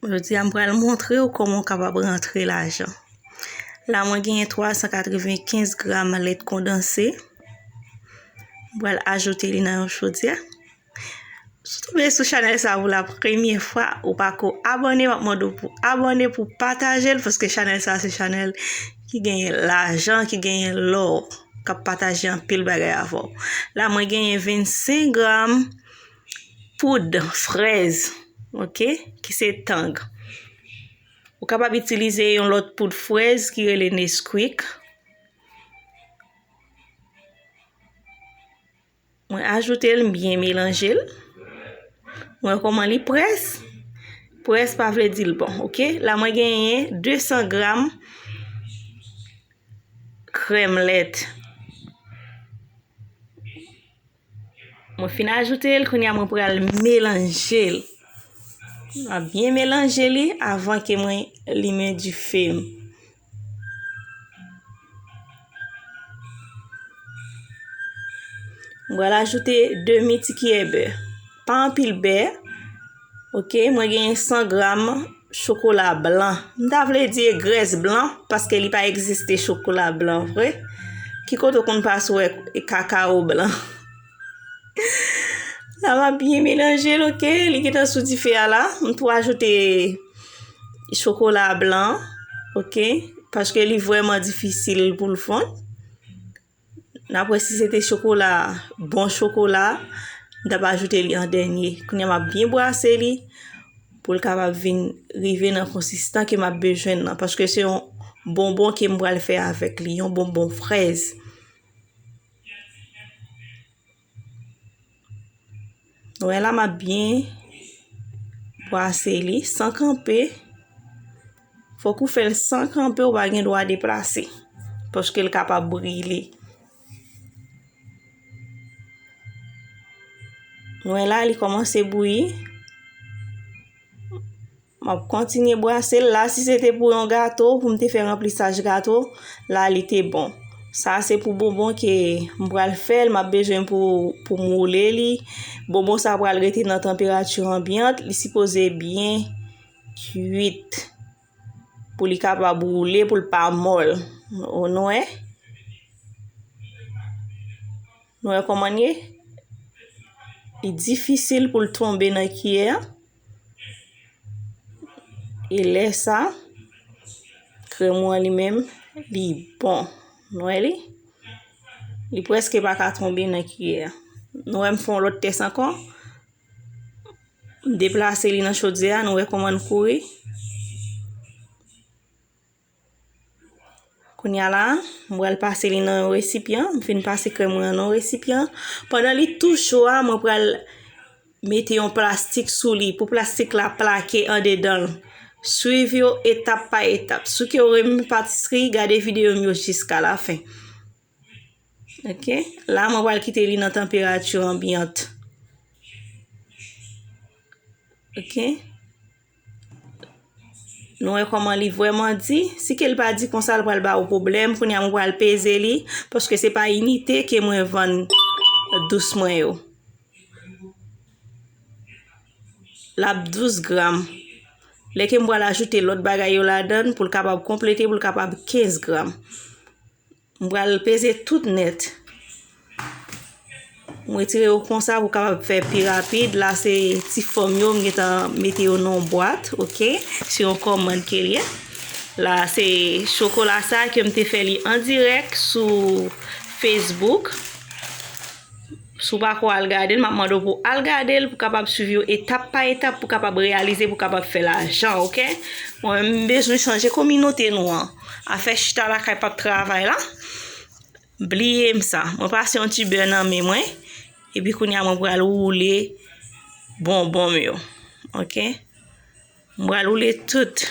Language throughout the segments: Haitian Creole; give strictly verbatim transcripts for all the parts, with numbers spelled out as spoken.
Jodi a, m pral montre w kòman w kapab rantre lajan. La, mwen genyen twa san katrevenkenz gram lèt kondanse. M pral ajoute li nan yon chodyè. Si w tonbe sou chanèl sa pou la premyè fwa, ou pa ko abòne, m ap mande w pou abòne, pou pataje l, paske chanèl sa se chanèl ki genyen lajan, ki genyen lò, k ap pataje anpil bagay avè w. La, mwen genyen vennsenk gram poud frèz, oke, ki se tang. Ou kapab itilize yon lòt poud frèz ki rele Nesquik. Mwen ajoute l, m byen melanje l. Mwen wè kòman li près. Près pa vle di l bon, oke? La, mwen genyen de san gram krèm lèt. Mwen fin ajoute l, kounye a mwen pral melanje l. M ap byen melanje li avan ke mwen limen dife m. Mwen pral ajoute demi ti kiyè bè. Pa anpil bè. Oke, mwen genyen san gram chokola blan. M ta vle di grès blan, paske li pa egziste chokola blan vre. Ki kote w konn pase w wè kakao blan? La, m ap byen melanje l, oke? Li gentan sou dife a la. M tou ajoute chokola blan, oke? Paske li vrèman difisil pou l fonn. N ap wè si se te chokola, bon chokola, m t ap ajoute li an dènye. Kounye a, m ap byen brase li pou l kapab vin rive nan konsistans ke m ap bezwen nan, paske se yon bonbon ke m pral fè avèk li, yon bonbon frèz. Wè la, m ap byen brase li san kanpe. Fòk ou fè l san kanpe, ou pa gen dwa deplase, paske l kapab brile. Wè la, li kòmanse bouyi. M ap kontinye brase l. La, si se te pou yon gato, pou m te fè ranplisaj gato, la, li te bon. Sa, se pou bonbon ke m pral fè l, m ap bezwen pou, pou m woule li. Bonbon sa pral rete nan tanperati anbyant, li sipoze byen kuit pou li kapab woule, pou l pa mòl. Nou wè? Nou wè kòman l ye? Li difisil pou l tonbe nan kiyè a. E lè sa, krèm ou an li menm, li bon. Nou wè li? Li prèske pa ka tonbe nan kiyè a. Nou wè m fè yon lòt tès ankò. M deplase li nan chodyè a, nou wè kòman l kouri. Kounye a la, m pral pase li nan yon resipyan. M fin pase krèm mwen an nan yon resipyan. Pandan li tou cho a, mwen pral mete yon plastik sou li pou plastik la plake andedan l. Swiv yo etap pa etap. Si w ke w renmen patisri, gade videyo m yo jiska lafen. Oke? La, mwen pral kite li nan tanperati anbyant. Oke? Nou wè kòman li vrèman di. Si ke l pa di konsa, l pral ba ou pwoblèm. Kounye a, mwen pral peze li, paske se pa inite ke mwen vann dous mwen yo. L ap douz gram. Lè ke m pral ajoute lòt bagay yo ladan l, pou l kapab konplete, pou l kapab kenz gram. M pral peze tout nèt. M retire yo konsa pou kapab fè pi rapid. La, se ti fòm yo, m gentan mete yo nan yon bwat, oke? Se yon kòmann ke l ye. La, se chokola sa ke m te fè li an dirèk sou Facebook. Si w pako al gade l, m ap mande w pou al gade l, pou kapab swiv yo etap pa etap, pou kapab reyalize, pou kapab fè lajan, oke? Mwen menm, m bezwen chanje kominote nou an. Afè chita lakay p ap travay la. Bliye m sa. Mwen pase yon ti bè nan men mwen. Epi kounye a mwen pral woule bonbon m yo. Oke? Mwen pral woule tout.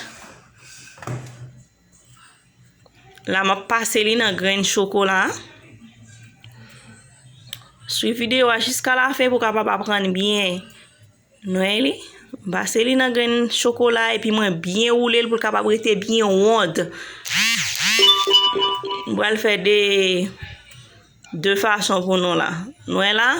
La, m ap pase li nan grenn chokola. Swiv videyo a jiska lafen pou w kapab aprann byen. Nou wè li? M pase li nan grenn chokola epi mwen byen woule l pou l kapab rete byen wonn. M pral fè de, de fason pou nou la. Nou wè la?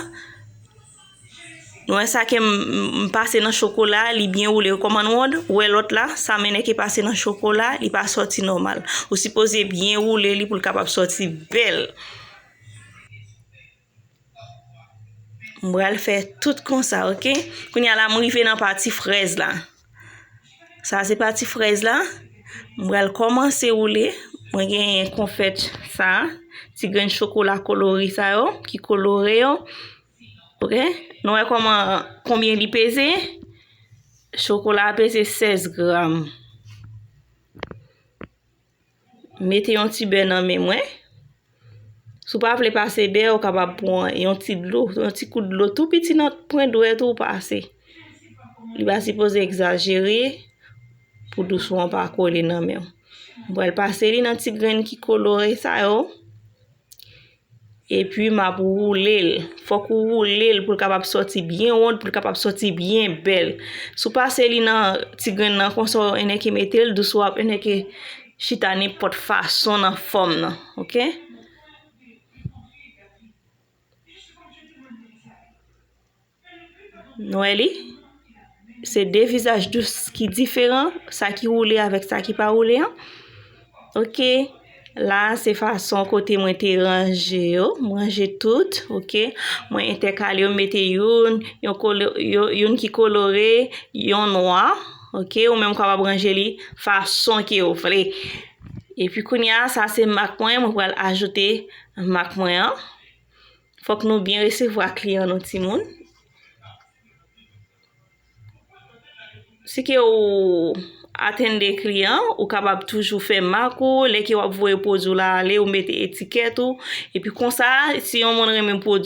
Nou wè sa ke m, m, m pase nan chokola, li byen woule kòm an wonn. Ou wè lòt la, sa m enèke pase nan chokola, li pa sòti nòmal. Ou sipoze byen woule li pou l kapab sòti bèl. M pral fè tout konsa, oke? Kounye a la, m rive nan pati frèz la. Sa se pati frèz la. M pral kòmanse woule. Mwen genyen konfèt sa, ti grenn chokola kolore sa yo, ki kolore yo. Oke? Nou wè kòman, konbyen li peze? Chokola a peze sèz gram. Mete yon ti bè nan men mwen. Si w pa vle pase bè, ou kapab pran yon ti dlo, yon ti kout dlo tou piti nan pwen dwèt ou pase. Li pa sipoze egzajere pou dous ou an pa kole nan men w. M pral pase li nan ti grenn ki kolore sa yo. Epi m ap woule l. Fòk ou woule l pou l kapab sòti byen wonn, pou l kapab sòti byen bèl. Si w pase li nan ti grenn nan konsa, w enèke mete l, dous ou ap enèke chita nenpòt fason nan fòm nan, oke? Nou wè li? Se de vizaj dous ki diferan, sa ki woule avèk sa ki pa woule an. Oke. La, se fason kote mwen te ranje yo. Mwen ranje tout, oke. Mwen entèkale yo, m mete youn, yon kolo-, yo-, youn ki kolore, yon nwa, oke. Ou menm w kapab ranje li fason ke w vle. Epi kounye a, sa se mak mwen, mwen pral ajoute mak mwen an. Fòk nou byen resevwa kliyan nou, timoun. Si ke ou atende kliyan, ou kapab toujou fè mak ou, lè ke w ap voye pwodui w la ale, ou mete etikèt ou. Epi konsa, si yon moun renmen pwodui